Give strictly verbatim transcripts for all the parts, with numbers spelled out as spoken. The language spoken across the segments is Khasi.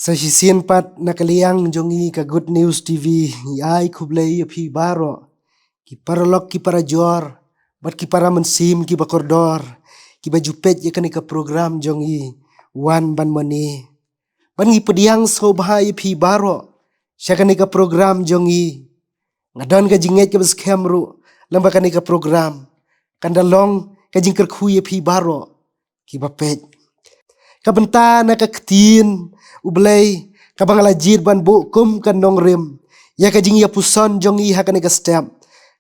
Sa shisien pat na ka liang jong ngi ka Good News T V, ngi ai khublei ïa phi baroh, ki paralok ki parajor, bad ki para mynsiem ki bakordor, ki ba ju peit ïa kane ka program jong ngi, Wan Ban Mane. Bad ngi pdiang sngewbha ïa phi baroh sha kane ka program jong ngi. Nga don ka jingngeit kaba skhem ruh, lem bad kane ka program kan da long ka jingkyrkhu ïa phi baroh ki ba peit. Ka bynta na ka ktien U Blei kaba nga la jied ban buh kum ka nongrim ïa ka jingïapuson jong ngi ha kane ka step,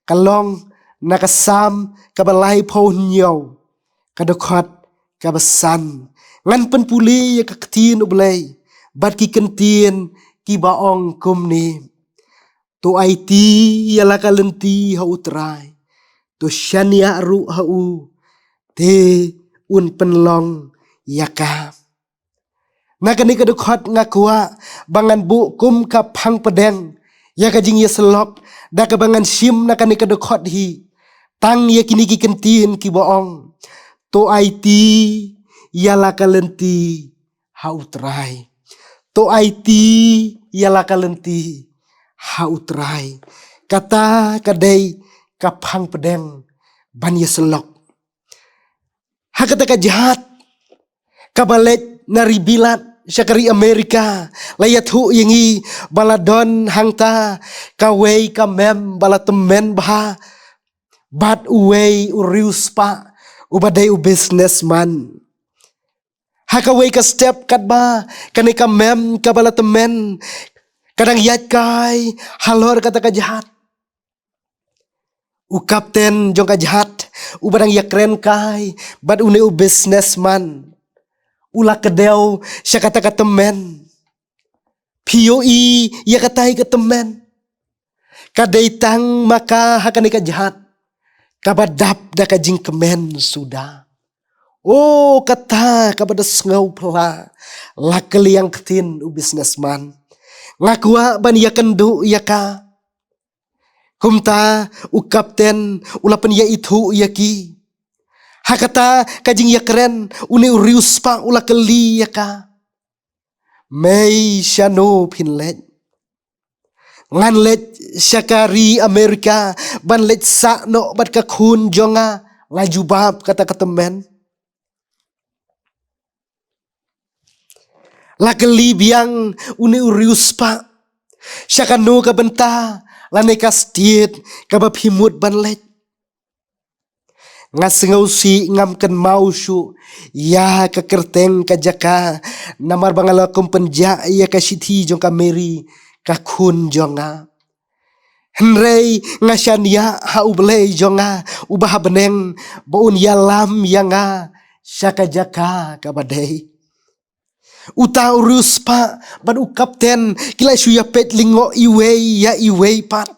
ka long na ka Salm kaba laiphew hynñiew, ka dkhot kaba san. Ngan pynpule ïa ka ktien U Blei bad ki kyntien ki ba ong kumne: To aiti ïa la ka lynti ha U Trai, to shaniah ruh ha u, te un pynlong ïa ka. Na kane ka dkhot nga kwah ba ngan buh kum ka phang pdeng ïa ka jingïasyllok da kaba ngan shim na kane ka dkhot hi, tang ïa kine ki kyntien ki ba ong: To aiti ïa la ka lynti ha U Trai. To aiti ïa la ka lynti ha U Trai. Kata ka dei ka phang pdeng ban ïasyllok. Ha kata ka jhat kaba leit na ri Bilat sha ka ri Amerika, la ïathuh ïa ngi ba la don hangta kawei ka mem ba la tymmen bha bad uwei u riewspah uba dei u businessman. Ha kawei ka step katba kane ka mem kaba la tymmen ka dang ïaid kai halor kata ka jhat, u kapten jong ka jhat uba dang ïakren kai bad une u businessman u la kdew sha kata ka tymmen. Phi ïohi ïa katai ka tymmen? Ka dei tang ma ka ha kane ka jhat kaba dap da ka jingkmen suda. O, kata kaba da sngewphylla, la kylliang ktien u businessman. Nga kwah ban ïakynduh ïa ka. Kumta u kapten u la pynïaithuh ïa ki. Ha kata ka jingïakren, une u riewspah u la kylli ïa ka: Mei, shano phin leit? Ngan leit sha ka ri Amerika ban leit sah noh bad ka khun jong nga, la jubab kata ka tymmen. La kylli biang une u riewspah: Sha kano ka bynta lane ka state kaba phi mut ban leit? Nga sngewsih ngam kynmaw shuh ïa ka kyrteng ka jaka, namar ba nga la kum pynjah ïa ka shithi jong ka Mary, ka khun jong nga. Hynrei nga shaniah ha U Blei jong nga uba ha bneng, ba un ïalam ïa nga sha ka jaka kaba dei. Uta u riewspah bad u kapten ki la shu ïapeit lyngngoh iwei ïa iwei pat.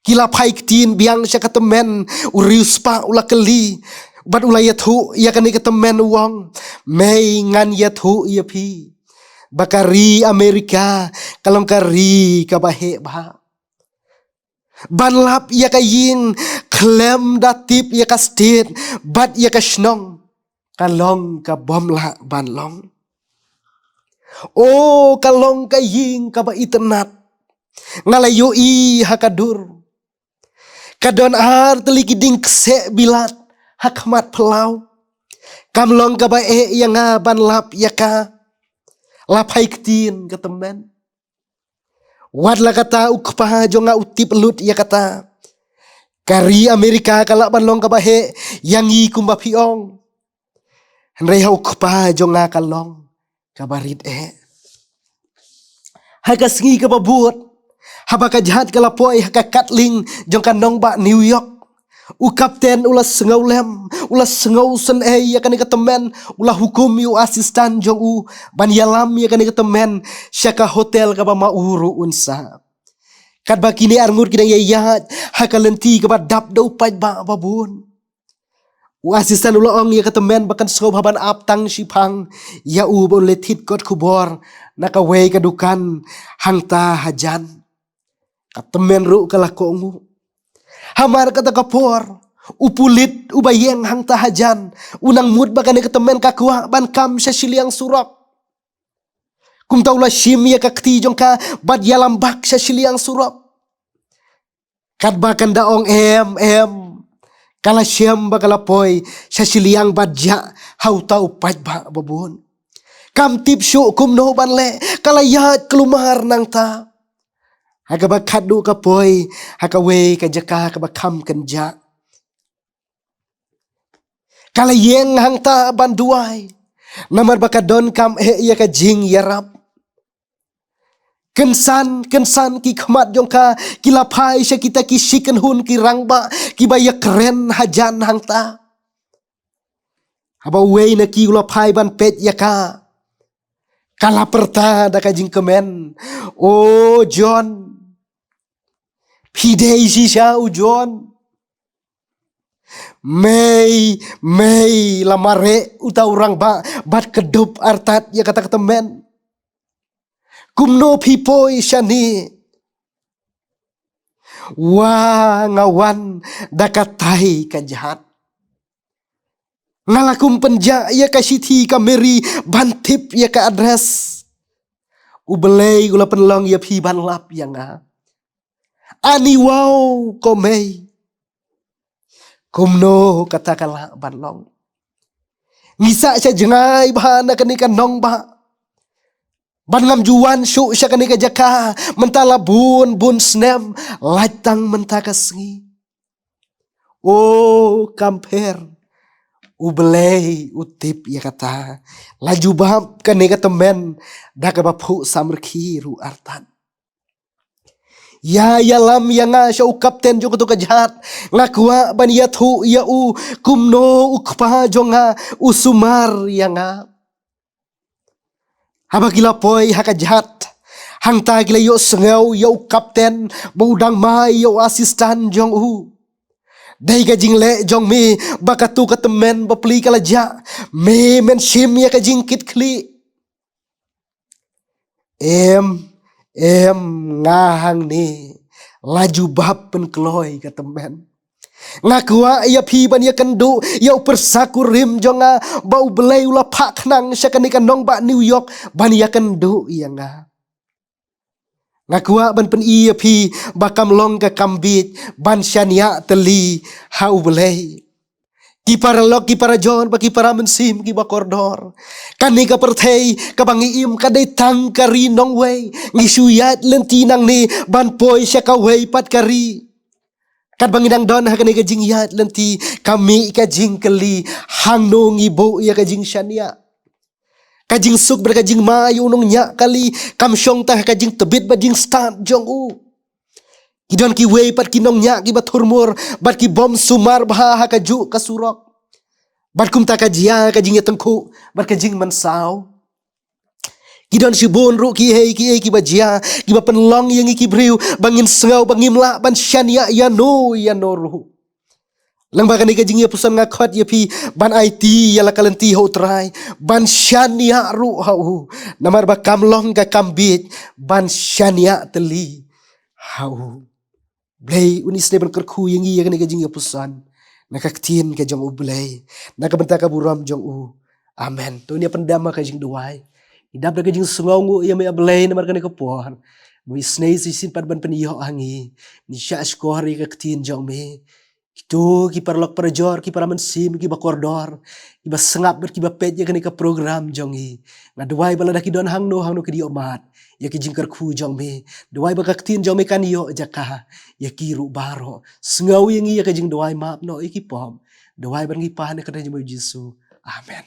Ki la phai ktien biang sha ka tymmen, u riewspah u la kylli bad u la ïathuh ïa kane ka tymmen, u ong: Mei, ngan ïathuh ïa phi ba ka ri Amerika ka long ka ri kaba heh bha. Ban lap ïa ka ïing khlem da tip ïa ka state bad ïa ka shnong, ka long ka bym lah ban long. O, ka long ka ïing kaba itynnad. Nga la ïohi ha ka dur. Ka don ar tylli ki dieng kseh Bilat ha khmat phyllaw. Kam long kaba eh ïa nga ban lap ïa ka. La phai ktien ka tymmen. Wat la kata, u kpa jong nga u tip lut ïa kata. Ka ri Amerika ka lah ban long kaba heh ïa ngi kumba phi ong. Hynrei ha u kpa jong nga ka long kaba rit eh. Ha ka sngi kaba bud, haba ka jhat ka la poi ha ka katling jong ka nongbah New York, u kapten u la sngewlem, u la sngewsynei ïa kane ka tymmen, u la hukum ïa u assistant jong u ban ïalam ïa kane ka tymmen sha ka hotel kaba ma u ruh un sah. Katba kine arngut ki dang ïaïaid ha ka lynti kaba dap da u paidbah babun, u assistant u la ong ïa ka tymmen ba kan sngewbha ban ap tang shiphang ïa u ba un leit thied kot khubor na kawei ka dukan hangta hajan. Ka tymmen ruh ka la kohnguh. Hamar kata ka por, u pulit uba ïeng hangta hajan u nang mut ba kane ka tymmen ka kwah ban kam sha shiliang surok. Kumta u la shim ïa ka kti jong ka bad ïalam bak sha shiliang surok. Katba kan da ong em, em, ka la shem ba ka la poi sha shiliang bad jah ha uta u paidbah babun. Kam tip shuh kumno ban leh, ka la ïaid kulmar nangta. Ha kaba khatduh ka poi ha kawei ka jaka kaba kham kynjah. Ka la ïeng hangta ban duwai, namar ba ka donkam eh ïa ka jingïarap. Kynsan kynsan ki khmat jong ka ki la phai sha kita ki shi kynhun ki rangbah kiba ïakren hajan hangta. Haba uwei na ki u la phai ban peit ïa ka, ka la pyrta da ka jingkmen, "O John, phi dei shisha u John?" Mei mei la mareh uta u rangbah bad kdup artat ïa kata ka tymmen. "Kumno phi poi shane?" "Wa, nga wan da katai ka jhat. Nga la kum pynjah ïa ka shithi ka Mary ban tip ïa ka address. U Blei u la pynlong ïa phi ban lap ïa nga." "Ani wow ko mei. Kumno kata ka lah ban long? Ngi sah sha jngai bha na kane ka nongbah ban ngam ju wan shuh sha kane ka jaka mynta la bun bun snem, lait tang mynta ka sngi." O kam pher, U Blei u tip ïa kata. La jubab kane ka tymmen da kaba phuh samrkhie ruh artat. "Ïa ïalam ïa nga sha u kapten jong kato ka jhat. Nga kwah ban ïathuh ïa u kumno u kpa jong nga u sumar ïa nga." Haba ki la poi ha ka jhat, hangta ki la ïohsngew ïa u kapten ba u dang mai ïa u assistant jong u. "Dei ka jingleh jong me ba kato ka tymmen bapli ka la jah, me men shim ïa ka jingkitkhlieh." "Em, em, nga hangne," la jubab pynkloi ka tymmen. "Nga kwah ïa phi ban ïakynduh ïa u pyrsa kurim jong nga ba U Blei u la phah khnang sha kane ka nongbah New York ban ïakynduh ïa nga. Nga kwah ban pyni ïa phi ba kam long ka kam bieit ban shaniah tylli ha U Blei." Ki paralok, ki parajor bad ki paramynsiem kiba kordor, kane ka pyrthei kaba ngi im ka dei tang ka ri nongwei. Ngi shu ïaid lynti nangne ban poi sha kawei pat ka ri. Katba ngi dang don ha kane ka jingïaid lynti, ka mih ka jingkylli, hangno ngi buh ïa ka jingshaniah? Ka jingsuk bad ka jingma ïa u nongñiah kali kam shong tang ha ka jingtbit bad jingstad jong u. Ki don kiwei pat ki nongñiah kiba thurmur bad ki bym sumar bha ha kajuh ka surok. Bad kumta ka jia ka jingïatyngkhuh bad ka jingmynsaw. Ki don shibun ruh kiei kiei kiba jia, kiba pynlong ïa ngi ki briew ba ngin sngew ba ngim lah ban shaniah ïano ïano ruh. Lyngba kane ka jingïapuson nga khot ïa phi ban aiti ïa la ka lynti ha U Trai, ban shaniah ruh ha u. Namar ba kam long ka kam bieit ban shaniah tylli ha u. Blei un isynei ban kyrkhu ïa ngi ïa kane ka jingïapuson na ka ktien ka jong U Blei, na ka bynta ka burom jong u. Amen. To ngin ïa pyndem ha ka jingduwai. Ngi dap da ka jingsngewnguh ïa me, A Blei, namar kane ka por ba me isynei shisien pat ban pynïoh ha ngi. Ngi shah shkor ïa ka ktien jong me. Kito ki paralok parajor, ki paramynsiem kiba kordor, kiba sngap bad kiba peit ïa kane ka program jong ngi, nga duwai ba lada ki don hangno hangno ki dei ïohmad ïa ki jingkyrkhu jong me, duwai ba ka ktien jong me kan ïoh jaka ïa ki ruh baroh. Sngew ïa ngi ïa ka jingduwai, map noh ïa ki pop. Duwai bad ngi pan ïa ka kyrteng jong U Jisu. Amen.